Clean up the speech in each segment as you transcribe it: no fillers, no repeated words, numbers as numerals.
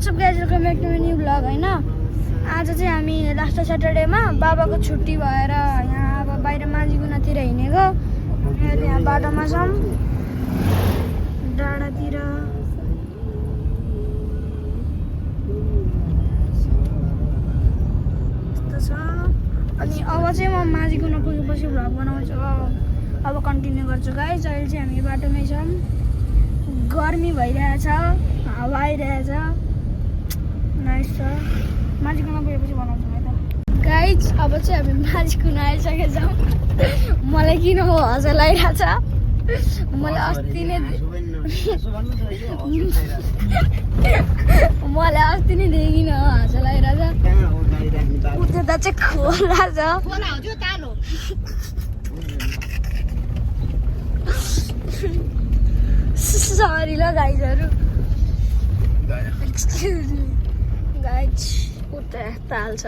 WhatsApp guys welcome back to my new vlog होइन। आज चाहिँ हामी लास्ट सैटरडेमा बाबाको छुट्टी भएर यहाँ अब बाहिर माझीगुनातिर हिँडेको। यहाँ बाटोमा छौँ डाँडातिर। यस्तो छ। अनि अब चाहिँ म माझीगुना पुगेपछि भ्लग बनाउँछु। अब कन्टिन्यू गर्छु गाइज। अहिले चाहिँ हामी बाटोमै छौँ। गर्मी भइरहेछ, हावा आइरहेछ, नाइस छ। माझीगुना गएपछि बनाउँछौँ है त गाइज। अब चाहिँ हामी माझीगुना आइसकेको छौँ। मलाई किन हँसा लागिरहेछ। मलाई अस्ति नै देखिन हँसा लागिरहेछ। उता चाहिँ खोला छ। सरी ल गाइजहरू। Excuse me guys. उता ताल छ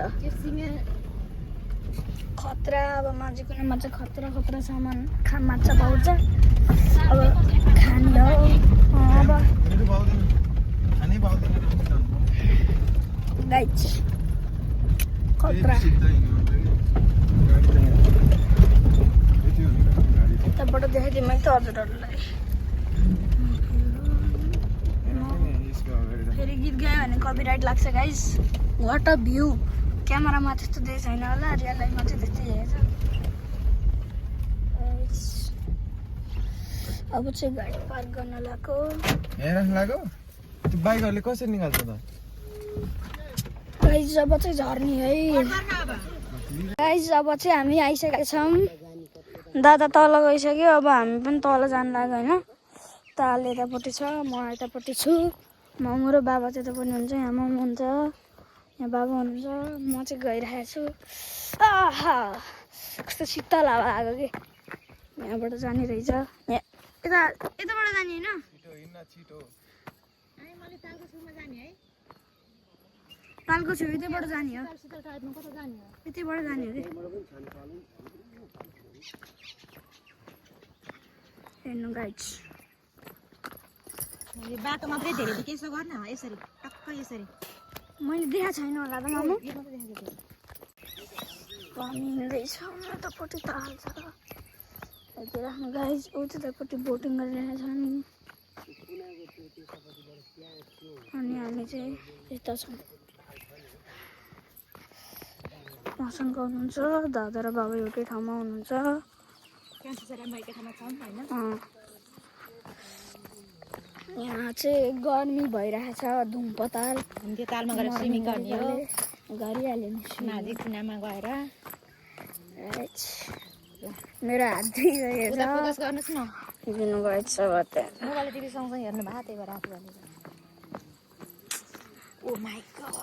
खतरा। अब माझीगुनामा चाहिँ खतरा सामान माछा पाउँछ। अब खाने हो। अब गाइज खतरा। यताबाट देखाइदिएँ मैले त हजुरहरूलाई। फेरि गीत गायो भने कपिराइट लाग्छ गाइज। What a view. क्यामेरामा त्यस्तो देखेको छैन होला, रियल लाइफमा चाहिँ त्यस्तै देखेको छ। अब चाहिँ गाडी पार्क गर्न लाग्यो। त्यो बाइकहरूले कसरी निकाल्छ त गाइज? अब चाहिँ झर्ने है गाइज। अब चाहिँ हामी आइसकेका छौँ। दादा तल गइसक्यो। अब हामी पनि तल जानु लाग्यो होइन। ताल यतापट्टि छ, म यतापट्टि छु। मम र बाबा त्यता पनि हुन्छ। यहाँ मम हुन्छ, यहाँ बाबा हुनुहुन्छ। म चाहिँ गइरहेको छु। आहा कस्तो शीतल हावा आएको कि। यहाँबाट जाने रहेछ। यताबाट जाने होइन। तालको छेउ यतैबाट जाने हो। यतैबाट जाने हो कि। हेर्नु गाइज। बाटो मात्रै धेरै देखि यसो गर्न यसरी टक्क यसरी। मैले देखाएको छैन होला त मामु। हामी हिँड्दैछौँ। यतापट्टि ताल छ। यति राख्नु गाइज। उतापट्टि बोटिङ गरिरहेको छन्। अनि हामी चाहिँ यता छौँ। मसँग हुनुहुन्छ दादा र बाबा एउटै ठाउँमा हुनुहुन्छ। यहाँ चाहिँ गर्मी भइरहेछ। धुम्पताल त्यो तालमा गएर स्विमिङ गर्ने हो। गरिहाल्यो नि माझी कुनामा गएर। मेरो हात दुइसकेको छ। फोकस गर्नुहोस् न। दिनु गएछ मोबाइल टिभी सँगसँगै हेर्नु भएको त्यही भएर आफू भनेको। ओ माई गॉड।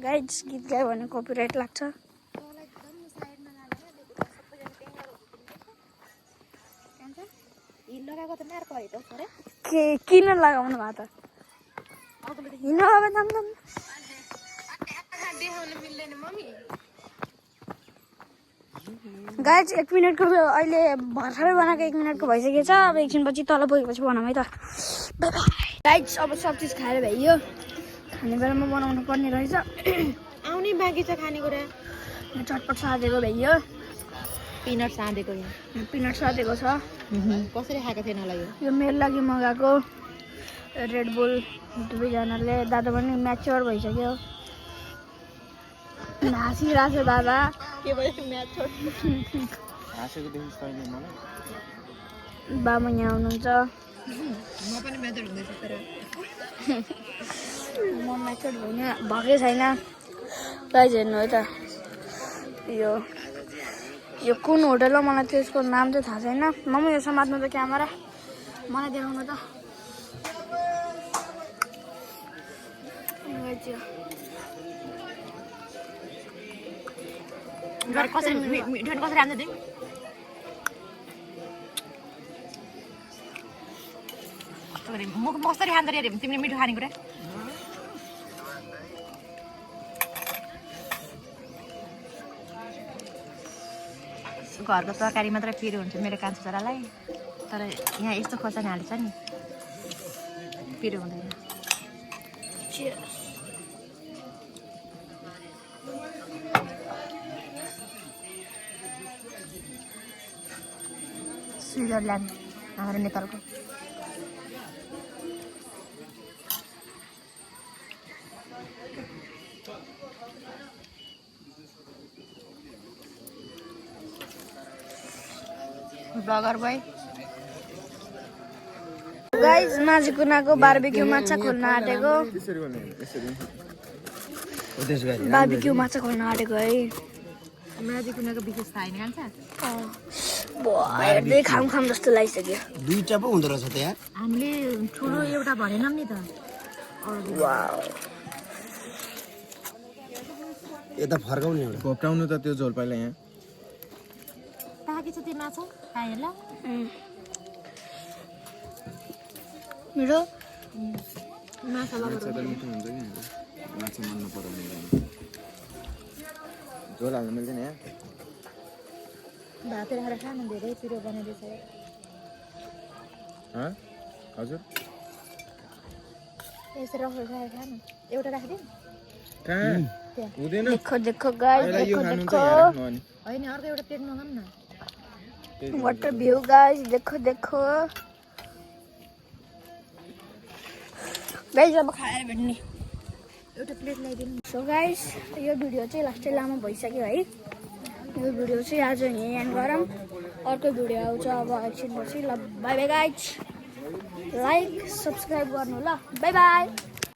गाइज गीत गायो भने कपिराइट लाग्छ। लगाएको त मार्को है त सर। के किन लगाउनु भएको त? हिँड्नु अब दम गाइज 1 मिनटको अहिले भर्खरै बनाएको 1 मिनटको भइसकेको छ। अब एकछिनपछि तल पुगेपछि बनाऊँ है त। गाइज अब सब चिज खाएर भइयो। खाने बेलामा बनाउनु पर्ने रहेछ। आउने बाँकी छ खानेकुरा। चटपट साधेको भइयो। पिनट साँधेको यहाँ। पिनट साधेको छ। कसरी खाएको थिएन होला यो मेरो लागि मगाएको रेड बुल। दुवैजनाले। दादा पनि म्याच्योर भइसक्यो। हाँसिरहेको छ दादा। के भयो म्याच्योर? बाबा यहाँ हुनुहुन्छ। म पनि म्याच्योर हुँदैछ तर म म्याच्योर भएकै छैन। गाइज हेर्नु है त। यो कुन होटल हो मलाई त्यसको नाम चाहिँ थाहा छैन। मम्मी यो समात्नु त क्यामेरा। मलाई देखाउनु त। कसरी मिठो कसरी राख्दै थियौ? मुख कसरी खाँदो रे तिमीले मिठो खानेकुरा? घरको तरकारी मात्र पिरो हुन्छ मेरो कान्छो छोरालाई। तर यहाँ यस्तो खोर्सानी हाल्छ नि पिरो हुँदैन स्विजरल्यान्ड हाम्रो नेपालको ब्लगर भाइ गाइज माझी कुनाको बार्बिक्यू माछा खोल्न आँटेको बार्बिक्यू माछा खोल्न आँटेको है माझी कुनाको विशेष थाहा होइन खान्छ हेर्दै खाम खाम जस्तो लागिसक्यो दुईटा पो हुँदो रहेछ त्यहाँ हामीले ठुलो एउटा भनेनौँ नि त वाउ यता फर्काउने एउटा घोप्टाउनु त त्यो झोल पहिला यहाँ पाकेको छ त्यो माछा खायो ल मेरो माछा माछा त मिठो हुन्छ नि माछा मन नपराउने झोल हाल्नु मिल्दैन यहाँ भात राखेर खानु धेरै पिरो बनाइदिएछ हजुर यसो रफल खाएर खानु एउटा राखिदिउँ कहाँ हुँदैन देखो देखो गाइस पहिला यो देखो खानु देखो त यहाँ राख्नु अनि होइन अर्को एउटा प्लेट मगाऊँ न वाटर भ्यू गाइस देखो देखो गाइस अब खाएर भेट्ने एउटा प्लेट ल्याइदिनु सो गाइस यो भिडियो चाहिँ लास्टै लामो भइसक्यो है यो भिडियो चाहिँ आज यहीँ एन्ड गरौँ अर्को भिडियो आउँछ अब एकछिनपछि ल by by guys like subscribe गर्नु ल बाई बाई